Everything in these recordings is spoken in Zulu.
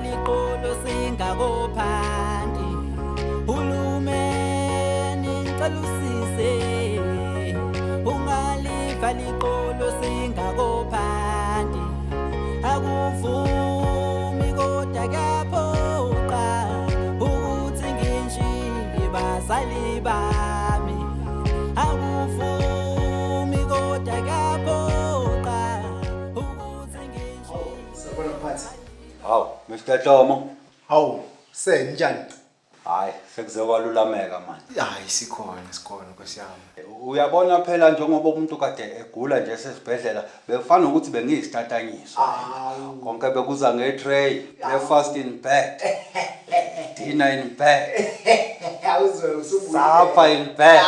Ungaliva liqolo singakophanti. Hulumeni ngicela usise. Ungaliva liqolo singakophanti. Akuvumi kodwa kuyaphoqa ukuthi ngishiye bazali bami. Akuvumi kodwa kuyaphoqa ukuthi ngishiye. Sawubona mphathi. Hawu, Mr Dlomo. Hawu, senjani? Hayi, sekuze kwalulameka manje. Hayi sikhona sikhona Nkosi yami. Uyabona phela njengoba umuntu kade egula nje esesibhedlela, bekufana ukuthi bengiyisitatanyiswa. Konke bekuza nge-tray, breakfast in bed, dinner in bed, Awuzwe usubuye. supper in bed.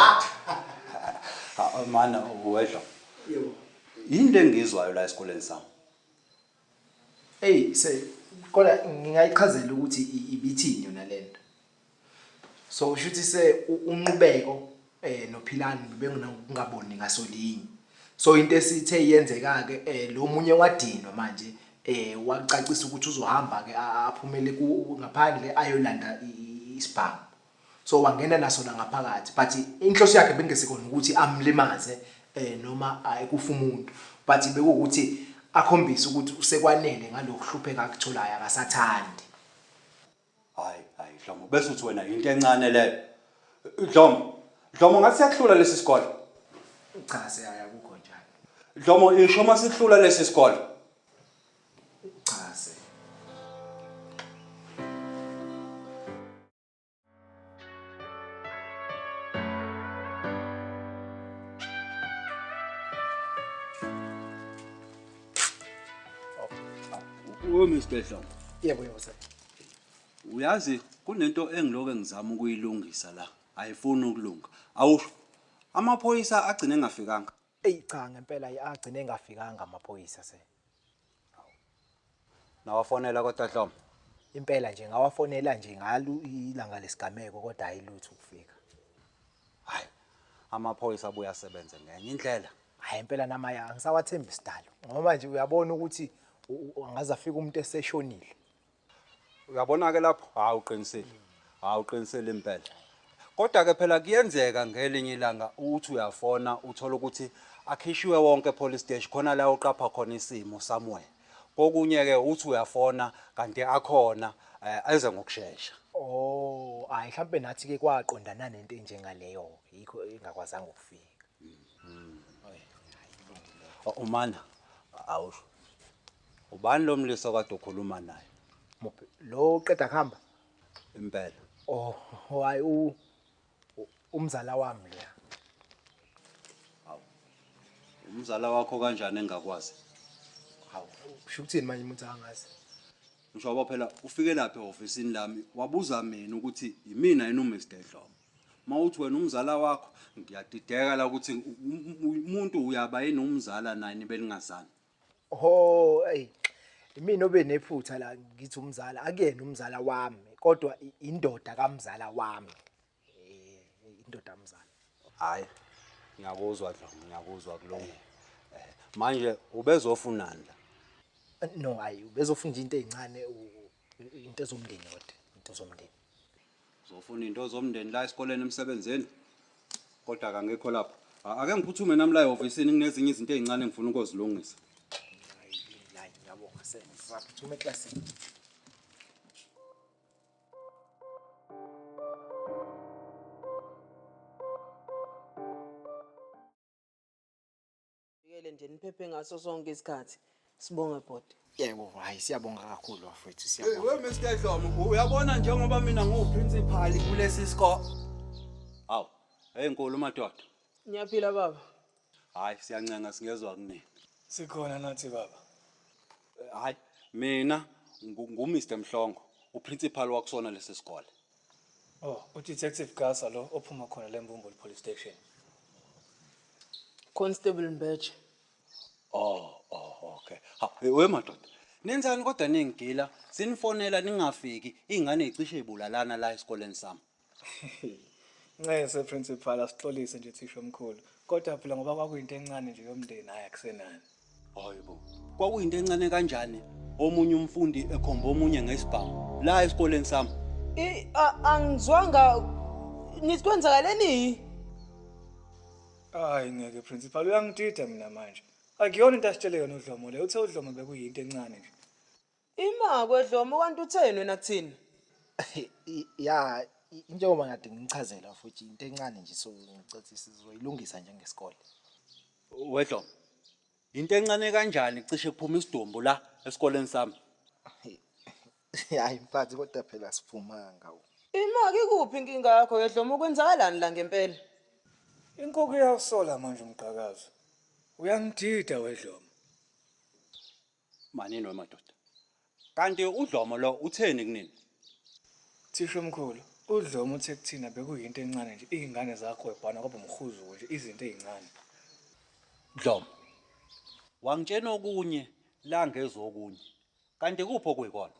Ah, Mana wedlo. Yebo. Yini le engiyizwayo la esikoleni sami? Hey, se kodwa ngingayichazela ukuthi ibithini yona lento. So usho ukuthi se unqubeko noPhilani bebengaboni ngasolinye. So into esithe yenzeka ke lo munye wadinwa manje wacacisa ukuthi uzohamba ke aphumele ku ngaphandle ayolanda isibhamu. So wangena naso la ngaphakathi but inhloso yakhe bengesikona ukuthi amlimaze noma kufa umuntu but bekuwukuthi akhombise ukuthi usekwanele ngalokuhlupheka akutholayo akasathandi. Hayi, hayi Dlomo, bese uthi wena into encane leyo. Dlomo, Dlomo ngathi siyakuhlula lesi sikole. Cha siyaya kukho njalo. Dlomo isho masihlula lesi sikole. Cha se. We Mr Dlomo. Yebo yebo sir. Uyazi kunento engiloke ngizama ukuyilungisa la. Ayifuni ukulunga. Awusho. Amaphoyisa agcine engafikanga. Ey cha ngempela agcine engafikanga amaphoyisa se. Nawafonela kodwa Dlomo. Impela nje ngawafonela nje ngalo ilanga lesigameko kodwa ayilutho ukufika. Hayi. Amaphoyisa abuye asebenze ngenye indlela. Hayi impela namaya angisawathembi sidalo ngoba nje uyabona ukuthi angaze afike umuntu eseshonile. Uyabona ke lapho? Hayi uqinisile. Hayi uqinisile impela. Kodwa ke phela kuyenzeka ngelinye ilanga uthi uyafona uthola ukuthi akhishiwe wonke police station khona la uqapha khona isimo somewhere. Kokunye ke uthi uyafona kanti akhona eze ngokusheshsha. Oh, hayi mhlambe nathi ke kwaqondana nento enjengaleyo yikho engakwazanga ukufika. Umana awusho. Ubani lo mlisa kade ukhuluma naye? Muphi? Lo uqeda kuhamba? Impela. Oh, hayi umzala wami lo. Hawu. Umzala wakho kanjani engakwazi? Hawu, usho ukuthini manje umuntu angazi? Ngisho phela ufike lapha ehofisini lami wabuza mina ukuthi yimina yini uMr Dlomo. Mawuthi wena umzala wakho ngiyadideka la ukuthi umuntu uyaba yini umzala naye nibe ningazani. Oh, hey. Imina obe nephutha la ngithi umzala akuyena umzala wami kodwa indoda kamzala wami. Indoda kamzala. Hayi. Ngiyakuzwa Dlomo, ngiyakuzwa kulungile. Manje ubezofunani la? No, hayi ubezofuna into ezincane into zomndeni kodwa, into zomndeni. Uzofuna into zomndeni la esikoleni emsebenzini? Kodwa akangekho lapho. Ake ngiphuthume nami la ehofisini kunezinye izinto ezincane engifuna ukuzilungisa. Hayi, ngiyabonga sengizaphuthuma eklasini. Vikele nje niphephe ngaso sonke isikhathi. Sibonge bhuti. Yebo, hayi siyabonga kakhulu bafethu, Hey, siyabonga. we Mr Dlomo, uyabona njengoba mina ngiwuprincipal kulesi sikole. Hawu, hey nkulu madoda. Ngiyaphila baba. Hayi siyancenga singezwa kunini. Sikhona nathi baba. Hayi, mina ngu Mr Mhlongo, uprincipal wakusona lesi sikole. Oh, uDetective Gasa lo ophuma khona leMbumbulu Police Station. Constable Mbeje. Oh, oh, okay. Ha, we madoda. Nenzani kodwa ningigila, sinifonela ningafiki, ingane icishe ibulalana la esikoleni sami. Ncese principal asixolise nje thisha omkhulu. Kodwa phela ngoba kwakuyinto encane nje yomndeni hayi akusenani. Hayibo. Kwakuyinto encane kanjani omunye umfundi ekhomba omunye ngesibhamu la esikoleni sami. I angizwanga nithi kwenzakaleni? Hayi ngeke principal uyangidida mina manje. Akuyona into asitshele yona uDlomo le. Uthe uDlomo bekuyinto encane nje. Ima kwedlomo kanti utheni wena kuthini? Ya, njengoba ngade ngichazela futhi into encane nje so ngicathi sizoyilungisa njengesikole. WeDlomo. Into encane kanjani cishe kuphuma isidumbu la esikoleni sami. Hayi mphathi kodwa phela siphumanga. Ima kikuphi inkinga yakho yedlomo kwenzakalani la ngempela? Inkukhu iyawusola manje umgqakazo. Uyangidida wedlomo. Manini wemadoda. Kanti uDlomo lo utheni kunini? Thisha omkhulu, uDlomo uthe kuthina bekuyinto encane nje iy'ngane zakhwebhana kwaba umhuzuko nje izinto ey'ncane. Dlomo. Wangitshena okunye la ngezokunye. Kanti kuphi okuyikona?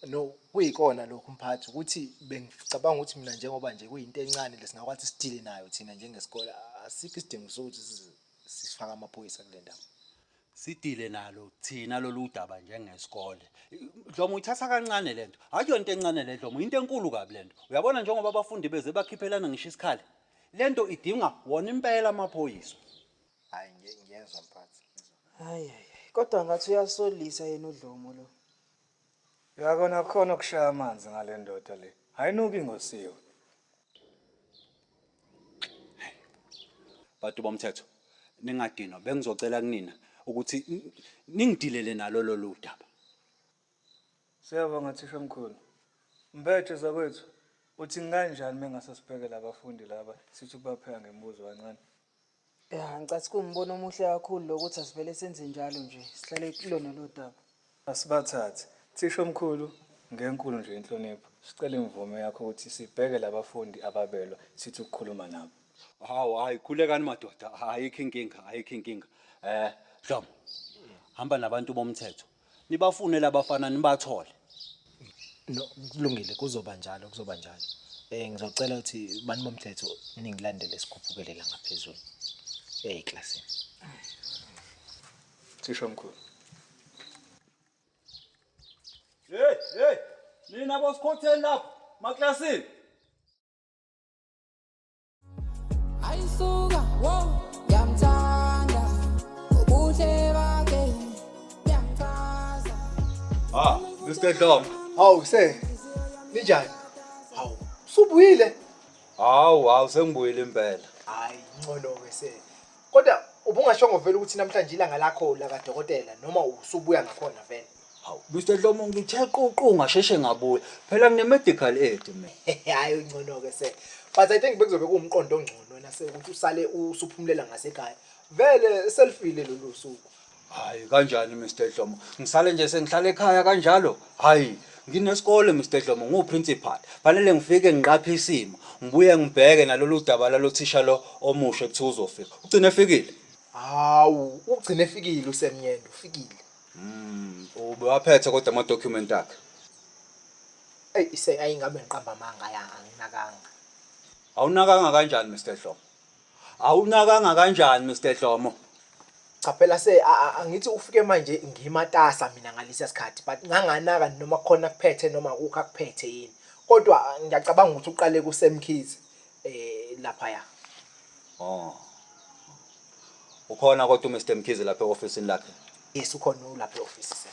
No, kuyikona lokhu mphathi ukuthi bengicabanga ukuthi mina njengoba nje kuyinto encane lesingakwazi sidile nayo thina njengesikole asikho isidingo sokuthi sifake amaphoyisa kule ndaba. Sidile nalo thina lolu daba njengesikole. Dlomo uyithatha kancane lento. Akuyona into encane le Dlomo, into enkulu kabi lento. Uyabona njengoba abafundi beze bakhiphelana ngisho isikhali. Lento idinga wona impela amaphoyisa. Hayi ngiyezwa mphathi. Hayi hayi kodwa ngathi uyasolisa yena uDlomo lo. Uyakona khona okushaya amanzi ngale ndoda le. Ayinuki ngosiwe. Bantu bomthetho ningadinwa bengizocela kunina ukuthi ningidilele nalo lolu daba. Siyabonga thisha omkhulu. Mbethe zakwethu, uthi kanjani mengase sibheke labafundi laba sithi ukubapheka ngemibuzo kancane. Ya ngicathi kuwumbono omuhle kakhulu lokuthi asivele senze njalo nje sihlale kulona lo daba. Asibathathe. Thisha omkhulu, ngenkulu nje inhlonipho. Sicela imvume yakho ukuthi sibheke labafundi ababelwa sithi ukukhuluma nabo. Hawu hayi khulekani madoda ayikho inkinga ayikho inkinga. Eh Dlomo hamba nabantu bomthetho nibafune labafana nibathole. No, kulungile kuzoba njalo kuzoba njalo. Eh ngizocela ukuthi bantu bomthetho ningilandele sikhuphukele la ngaphezulu. Eh eklasini. Thisha omkhulu. Hey hey nina bosikhotheni lapho maklasini. Ayisuka wo ngiyamthanda ubuhle bakhe ngiyamchaza. Ah Mr Dlomo. Hawu se ninjani? Hawu usubuyile? Hawu hawu sengibuyile impela. Hayi ngcono ke se. Kodwa ubungashongo vele ukuthi namhlanje ilanga lakho la kadokotela noma usubuya ngakhona vele. Hawu Mr Dlomo ngithe ququ ngasheshe ngabuya. Phela ngine medical aid mina. Hayi ngcono ke se. But I think bekuzobe kuwumqondo ongcono wena se ukuthi usale usuphumulela ngasekhaya. Vele selifile lolu suku. Hayi kanjani Mr Dlomo? Ngisale nje sengihlala ekhaya kanjalo. Hayi nginesikole Mr Dlomo ngiwuprincipal. Fanele ngifike ngiqaphe isimo. Ngibuye ngibheke nalolu daba lalo thisha lo omusha ekuthiwa uzofika. Ugcine efikile. Hawu ugcine efikile usemnyendo ufikile. Ubewaphethe kodwa ama document akhe. Ey ise ayingabe ngiqamba amanga ya anginakanga. Awunakanga kanjani Mr Dlomo? Awunakanga kanjani Mr Dlomo? Cha phela se angithi ufike manje ngimatasa mina ngalesa sikhathi but nganganaka noma khona kuphethe noma akukho akuphethe yini. Kodwa ngiyacabanga ukuthi uqale kusemkhize eh lapha ya. Oh. Ukhona kodwa uMr Mkhize lapha e-ofisini lakhe. Yes ukhona ulapha e-office se.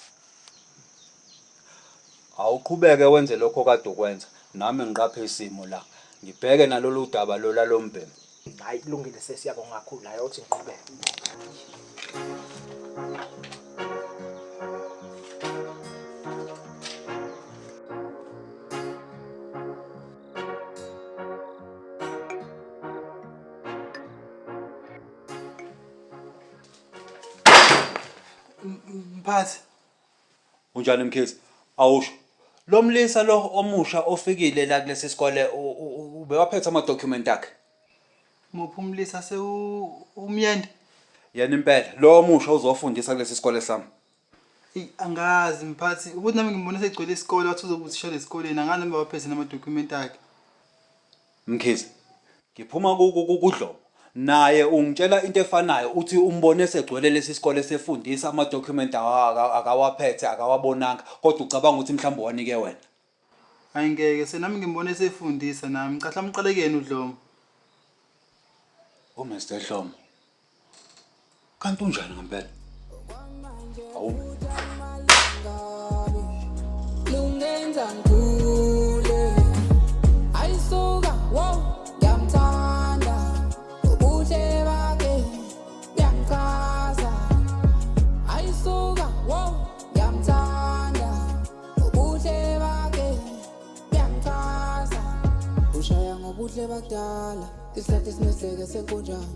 Awuqhubeke wenze lokho kade ukwenza. Nami ngiqaphe isimo la. Ngibheke nalolu daba lola lombhemu. Hayi kulungile sesiyabonga kakhulu hayi uthi ngiqhubeke. Mphathi, Unjani Mkhize? Awusho. Lo mlisa lo omusha ofikile la kulesi sikole ubewaphethe ama document akhe. Muphi umlisa umyende? Yena impela lo omusha uzofundisa kulesi sikole sami. Eyi angazi mphathi ukuthi nami ngimbona segcwele isikole wathi uzobe uthisha lesikoleni angazi noma waphethe nama-document akhe. Mkhize. Ngiphuma kuDlomo. Naye ungitshela into efanayo uthi umbone segcwele lesi sikole sefundisa ama-document akawaphethe akawabonanga kodwa ucabanga ukuthi mhlawumbe wanike wena. Hayi ngeke senami ngimbone esefundisa nami. Cha mhlawumbe uqale kuyena uDlomo. UMr Dlomo. Kanti unjani ngempela? Awu. Lungenza ngigule ayisuka wo ngiyamthanda ubuhle bakhe buyangichaza ayisuka wo ngiyamthanda ubuhle bakhe buyangichaza ushaya ngobuhle bakudala isikhathi sineseke senkonjana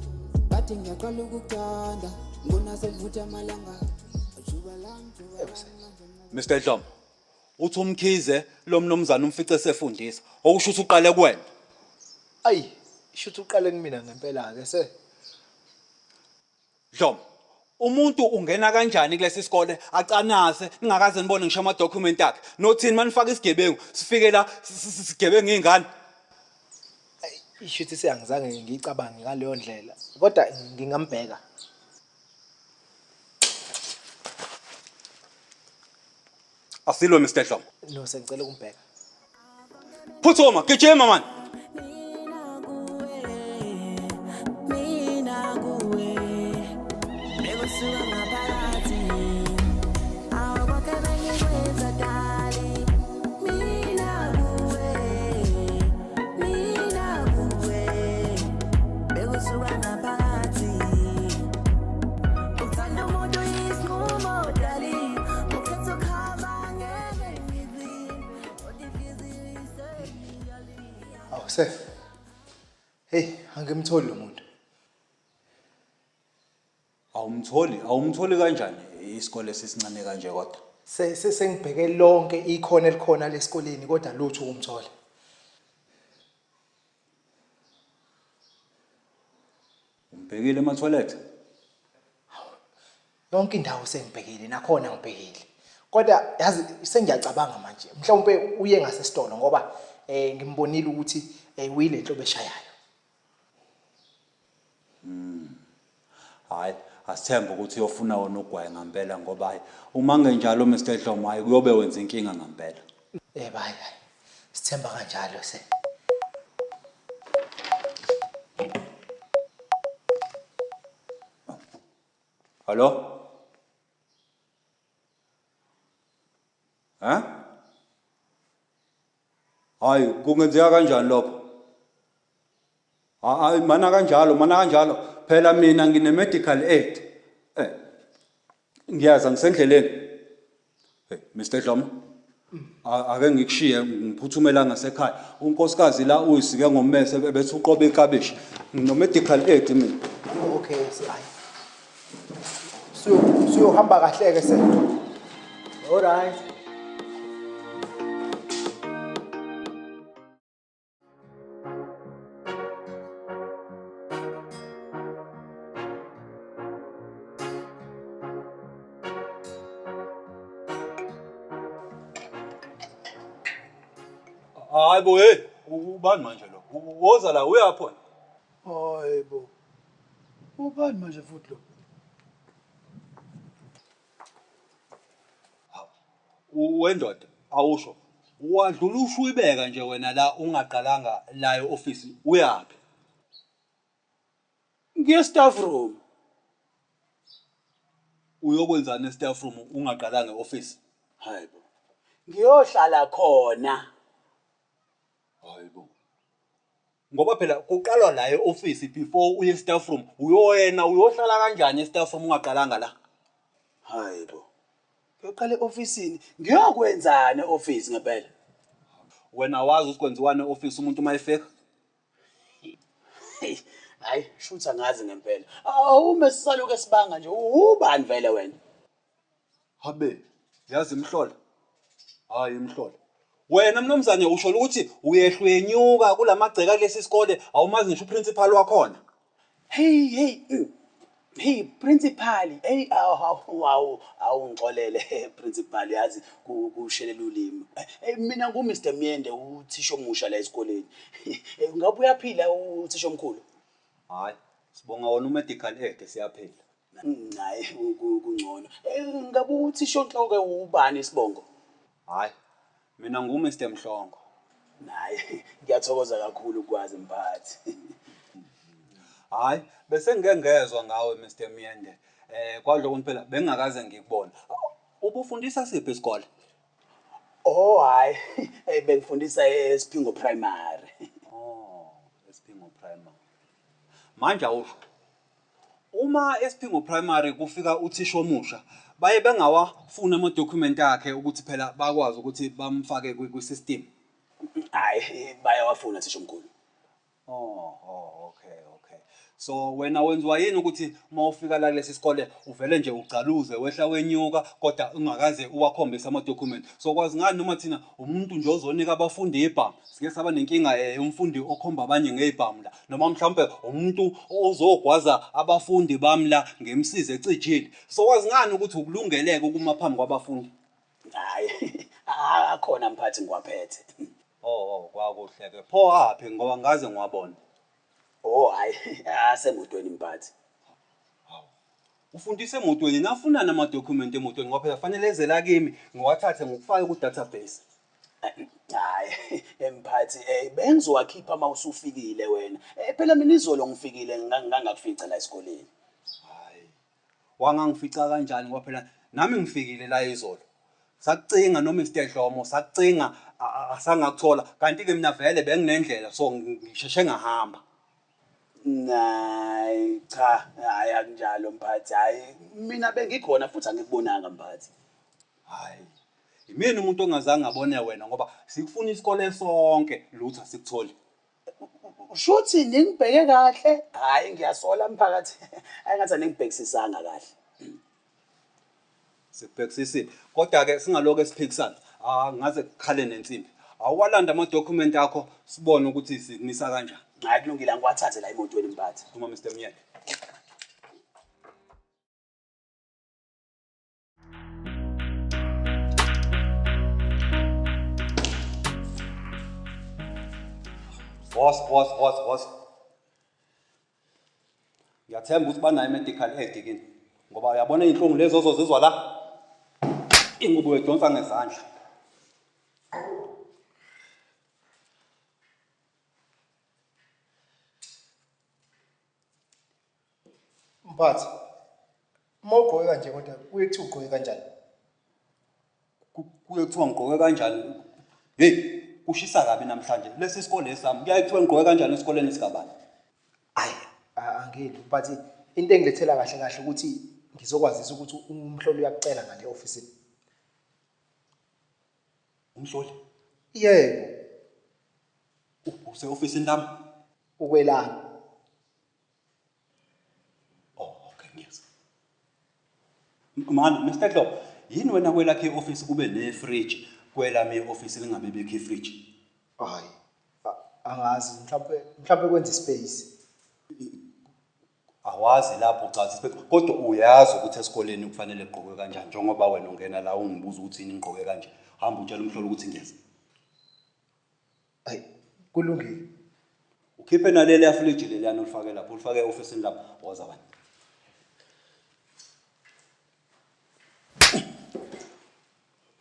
bathi ngiyaqala ukukuthanda ngibona sekuvutha amalanga juba lami juba lami Mr Dlomo. Uthi uMkhize lo mnumzane umfice sefundisa. Okusho ukuthi uqale kuwena. Ayi, shuthi uqale kumina ngempela ke se. Dlomo. Umuntu ungena kanjani kulesi sikole acanase ningakaze nibone ngisho ama document akhe. Nothini manifaka isigebengu sifike la sigebengu izingane. Ishuthi seyangizange ngiyicabange ngaleyo ndlela. Kodwa ngingambheka. Asilwe Mr Dlomo. No, sengicela ukumbheka. Phuthuma, gijima man. Mina kuwe bekusuka ngaphakathi awukonke bengikwenza dali mina kuwe mina kuwe bekusuka ngaphakathi uthanda umuntu yisinqumo dali ukhetha ukuhamba ngeke ngivimbe kodwa inhliziyo iseyiyalile. Awu Seth. Hey, angimtholi lo muntu. Awumtholi, awumtholi kanjani isikole sisincane kanje kodwa? Se se- sengibheke lonke ikhona elikhona lesikoleni kodwa lutho ukumthola. Umbhekile ema-toilet? Yonke indawo sengibhekile nakhona ngibhekile. Kodwa yazi sengiyacabanga manje mhlawumbe uye ngasesitolo ngoba ngimbonile ukuthi uyile nhlobo eshayayo. Hayi, asithembe ukuthi uyofuna wona ugwayi ngempela ngoba hayi uma kungenjalo Mr Dlomo hayi kuyobe wenza inkinga ngempela. Eh hayi hayi. Sithemba kanjalo se. Hallo? Ha? Hayi, kungenzeka kanjani lokho? Hayi, mana kanjalo, mana kanjalo. Phela mina ngine medical aid. Ngiyaza ngisendleleni. Hey, Mr Dlomo. Ake ngikushiye ngiphuthumela ngasekhaya. Unkosikazi la uyisike ngommese bethi uqobe ikabishi. Ngino medical aid mina. Okay, se hayi. Suyohamba kahle ke se. All right. Hayi bo, hey, ubani manje lo? Woza la uyapho. Hayibo. Ubani manje futhi lo? Wendoda, awusho. Wadlula ushwibeka nje wena la ungaqalanga la e-office uyaphi? Ngiye staff room. Uyokwenzani e-staff room ungaqalanga e-office? Hayibo. Ngiyohlala khona. Hayibo. Ngoba phela kuqalwa la e-office before uye e-staff room. Uyoyena uyohlala kanjani e-staff room ungaqalanga la? Hayibo. Ngiyoqala e-ofisini. Ngiyokwenzani e-office ngempela? Wena wazi ukuthi kwenziwani e-office umuntu uma efika? Hey, hayi, shutha ngazi ngempela. Awume sisaluke sibanga nje. Ubani vele wena? Habe, yazi imhlola. Hayi imhlola. Wena mnumzane usho ukuthi uyehla uyenyuka kulamagceka kulesi sikole awumazi ngisho uprincipal wakhona. Hey, hey. Hey principal, hey awu awu awungixolele principal yazi kushelela ulimi. Mina ngu Mr Myende uthisha omusha la esikoleni. Ngabe uyaphila uthisha omkhulu? Hayi. Sibonga wona u-medical aid siyaphila. Hayi kungcono. Ngabe uthisha onhloko ubani isibongo? Hayi, mina ngu-Mr Mhlongo. Hayi, ngiyathokoza kakhulu ukwazi mphathi. Hayi, bese ngike ngezwa ngawe Mr Myende. Kwadlo phela bengingakaze ngikubone. Ubufundisa siphi isikole? Oh hayi, bengifundisa eSiphingo Primary. Oh, eSiphingo Primary. Manje awusho. Uma eSiphingo Primary kufika uthisha omusha, baye bengawafuni ama-document akhe ukuthi phela bakwazi ukuthi bamfake kwi-system. Hayi, bayawafuna thisha omkhulu. Oh, okay. So wena wenziwa yini ukuthi uma ufika la kulesi sikole uvele nje ugcaluze wehla wenyuka kodwa ungakaze uwakhombise ama-document. So kwazi ngani noma thina umuntu nje ozonika abafundi ibhamu, sike saba nenkinga umfundi okhomba abanye ngey'bhamu la, noma mhlawumbe umuntu ozogwaza abafundi bami la ngemsizi ecijile. So kwazi ngani ukuthi ukulungeleke ukuma phambi kwabafundi? Hayi, akhona mphathi ngiwaphethe. Oh, kwakuhle-ke. Pho aphi ngoba ngaze ngiwabona. Oh hayi, asemotweni mphathi. Ufundise emotweni, nafuna nama-document emotweni ngoba phela fanele eze la kimi ngiwathathe ngokufake ku-database. Hayi, mphathi, bengizowakhipha uma usufikile wena. Phela mina izolo ngifikile ngangakufica la esikoleni. Hayi, wangangifica kanjani ngoba phela nami ngifikile la izolo. Sakucinga noMr Dlomo, sakucinga asangakuthola, kanti-ke mina vele benginendlela so ngisheshe ngahamba. Hayi cha, hayi akunjalo mphathi. Hayi mina bengikhona futhi angikubonanga mphathi. Hayi, imina umuntu ongazange abone wena ngoba sikufuna isikole sonke lutho asikutholi. Shuthi ningibheke kahle. Hayi ngiyasola mphakathi. Hayi ngathi aningibhekisisanga kahle. Sikubhekisisile. Kodwa-ke singalokhu esiphikisana. Ah, ngaze kukhale nensimbi. Awuwalanda ama-document akho sibone ukuthi sikumisa kanjani. Hayi kulungile, angiwathathe la emotweni mphathi. Phuma Mr Myende. Boss, boss, boss, boss. Ngiyathemba ukuthi banayo i-medical aid kini. Ngoba uyabona iy'nhlungu lezi ozozizwa la. Ingubo uyidonsa ngezandla. Mphathi, uma ugqoke kanje kodwa kuye kuthiwa ugqoke kanjani? Kuye kuthiwa ngigqoke kanjani? Hey, kushisa kabi namhlanje. Lesi sikole sami. Kuyaye kuthiwa ngigqoke kanjani esikoleni sikabani? Hayi, angili mphathi, into engilethela kahle kahle ukuthi ngizokwazisa ukuthi umhloli uyakucela ngale ofisini. Umhloli? Yebo. Use ofisini lami? Ukwelami. Oh, okay, ngiyezwa. Man, Mr Dlomo, yini wena kwelakhe i-office kube ne-fridge, kwelami i-office lingabe bikho i-fridge? Hayi, angazi, mhlawumbe kwenza ispace. Awazi lapho ucathi ispace, kodwa uyazi ukuthi esikoleni kufanele kugqokwe kanjani, njengoba wena ungena la ungibuza ukuthi yini ngigqoke kanje. Hamba utshela umhloli ukuthi ngiyeza. Hayi, kulungile. Ukhiphe naleli fridge leliyana ulifake lapho, ulifake e-ofisini lapho. Woza wena.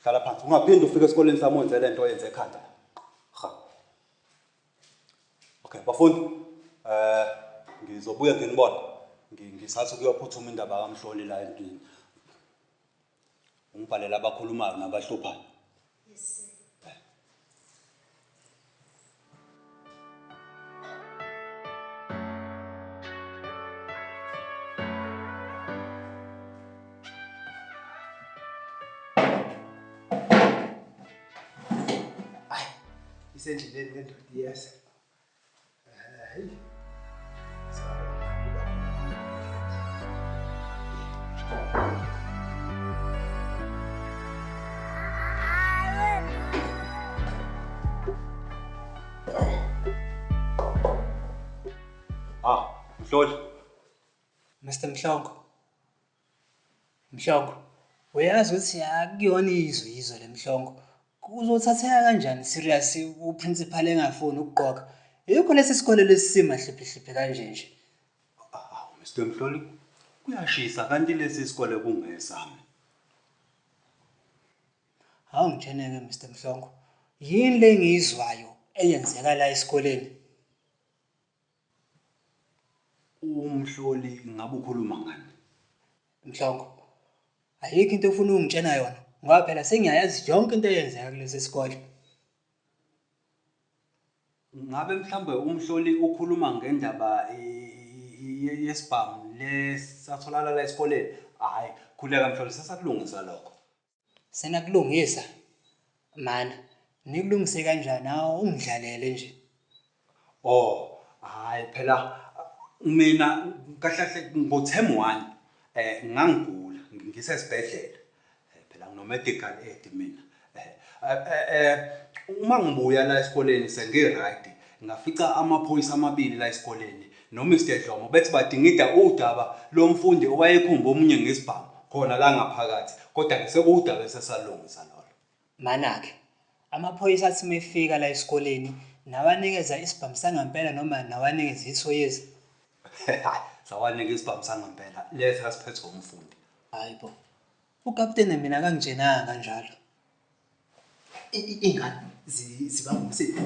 Hlala phansi, ungaphinde ufike esikoleni sami wenze lento oyenze ekhanda. Ha. Okay, bafundi. Ngizobuya nginibone. Ngisathi kuyophuthuma indaba kaMhloli la endlini. Ungibhalela abakhulumayo nabahluphayo. Yes, sir. Isendleleni le ndoda iyeza. Hey. Ah, Mhloli. Mr Mhlongo. Mhlongo, uyazi ukuthi akuyona izwe izwe le Mhlongo. Uzothatheka kanjani serious uprincipal engafuni ukugqoka? Yikho lesi sikole lesi simahliphihliphi kanje nje. Mr Mhloli, kuyashisa kanti lesi sikole kungesami. Hawu ngitsheneke Mr Mhlongo, yini le engiyizwayo eyenzeka la esikoleni? Umhloli ngabe ukhuluma ngani? Mhlongo, ayikho into ofuna ukungitshena yona ngoba phela sengiyayazi yonke into eyenzeka kulesi sikole. Ngabe mhlawumbe umhloli ukhuluma ngendaba yesibhamu lesatholakala la esikoleni? Hhayi, khuleka mhloli sesakulungisa lokho. Senakulungisa? Mana, nikulungise kanjani? Hawu ungidlalele nje. Oh, hhayi phela mina kahle kahle ngo-term one ngangigula ngisesibhedlela. Phela ngino-medical aid mina. Uma ngibuya la esikoleni sengi-right ngafica amaphoyisa amabili la esikoleni no-Mr Dlomo bethi badingida udaba lomfundi owayekhumba omunye ngesibhamu khona la ngaphakathi kodwa-ke sekuwudaba esesalungisa lolo. Mana-ke, amaphoyisa athi uma efika la esikoleni nawanikeza isibhamu sangampela noma nawanikeza ithoyizi? Sawanika isibhamu sangampela lesi asiphethwe umfundi. Hhayi bo, ukaputeni mina akangitshenanga kanjalo. Iy'ngane zibamba umsindo.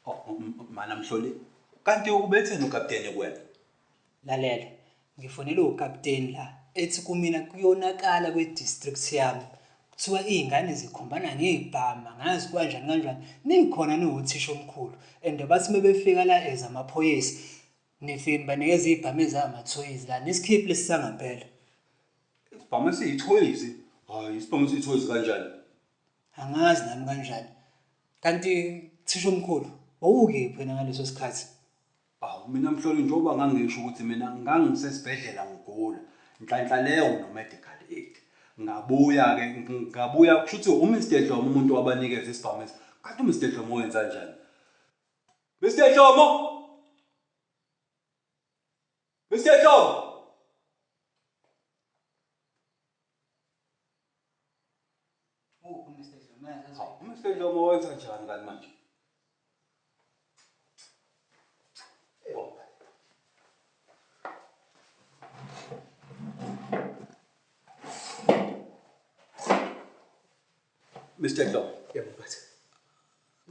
Oh, mana mhloli, kanti ubetheni ukaputeni kuwena? Lalela, ngifonelwe ukaputeni la ethi kumina kuyonakala kwi-district yami. Kuthiwa iy'ngane zikhombana ngey'bhamu, angazi kanjani kanjani. Nikhona niwuthisha omkhulu and bathi uma befika la as amaphoyisa, nifike nibanikeza iy'bhamu ezingamathoyizi la, nisikhiphe lesi sangampela. Isibhamu esiyithoyizi? Hhayi, isibhamu esiyithoyizi kanjani? Angazi nami kanjani. Kanti thisha omkhulu, wawukephi wena ngaleso sikhathi? Awu mina mhloli njengoba ngangisho ukuthi mina ngangisesibhedlela ngigula. Nhlanhla leyo ngino-medical aid. Ngabuya-ke ngabuya kusho ukuthi uMr Dlomo umuntu owabanikeza isibhamu esi. Kanti uMr Dlomo wenza njani? Mr Dlomo! Mr Dlomo! UMr Dlomo wenza njani kanti manje? Mr Dlomo. Yebo mphathi.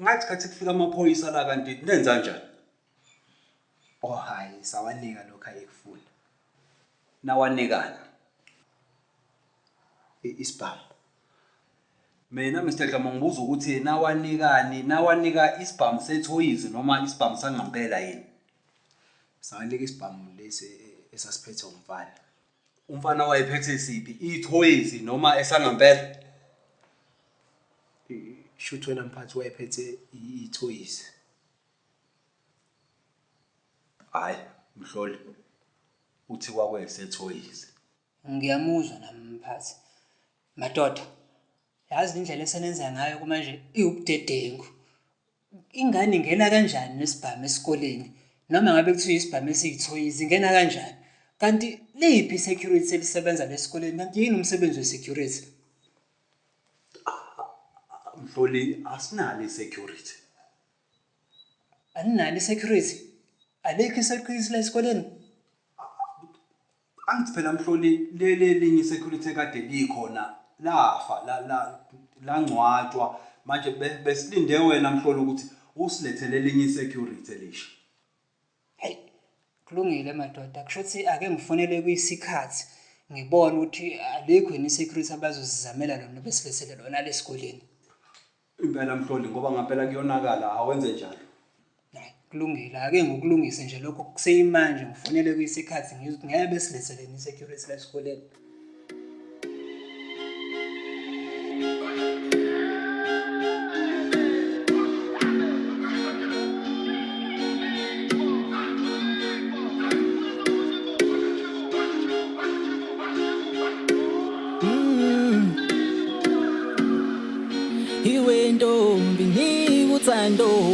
Ngathi khathi kufika amaphoyisa la kanti nenza njani? Oh hhayi sawanika lokhu ayekufuna. Nawanikani? Isibhamu. Mina Mr Dlomo ngibuza ukuthi nawanikani, nawanika isibhamu sethoyizi noma isibhamu sangampela yini? Sawanika isibhamu lesi esasiphethwe umfana. Umfana wayephethe siphi? Ithoyizi noma esangampela? Shuthi wena mphathi wayephethe ithoyizi. Hhayi mhloli, uthi kwakuyesethoyizi. Ngiyamuzwa nami mphathi. Madoda, yazi indlela esenenza ngayo kumanje iwubudedengu. Ingane ingena kanjani nesibhamu esikoleni? Noma ngabe kuthiwa isibhamu esiyithoyizi ingena kanjani? Kanti liphi i-security elisebenza la esikoleni? Kanti yini umsebenzi we-security? Mhloli, asinalo i-security. Aninalo i-security? Alikho i-security la esikoleni? Angithi phela mhloli leli elinye i-security ekade likhona lafa langcwatshwa manje besilinde wena mhloli ukuthi usilethele elinye i-security elisha. Hayi, kulungile madoda, kusho ukuthi ake ngifonele kuyisikhathi ngibone ukuthi alikho yini i-security abazosizamela lona besilethele lona lesikoleni. Impela mhloli ngoba ngampela kuyonakala awenze njalo. Hayi, kulungile ake ngikulungise nje lokho kuseyimanje ngifonele kuyisikhathi ngizwe ukuthi ngeke besiletheleni i-security la esikoleni. Iwe ntombi ngikuthando.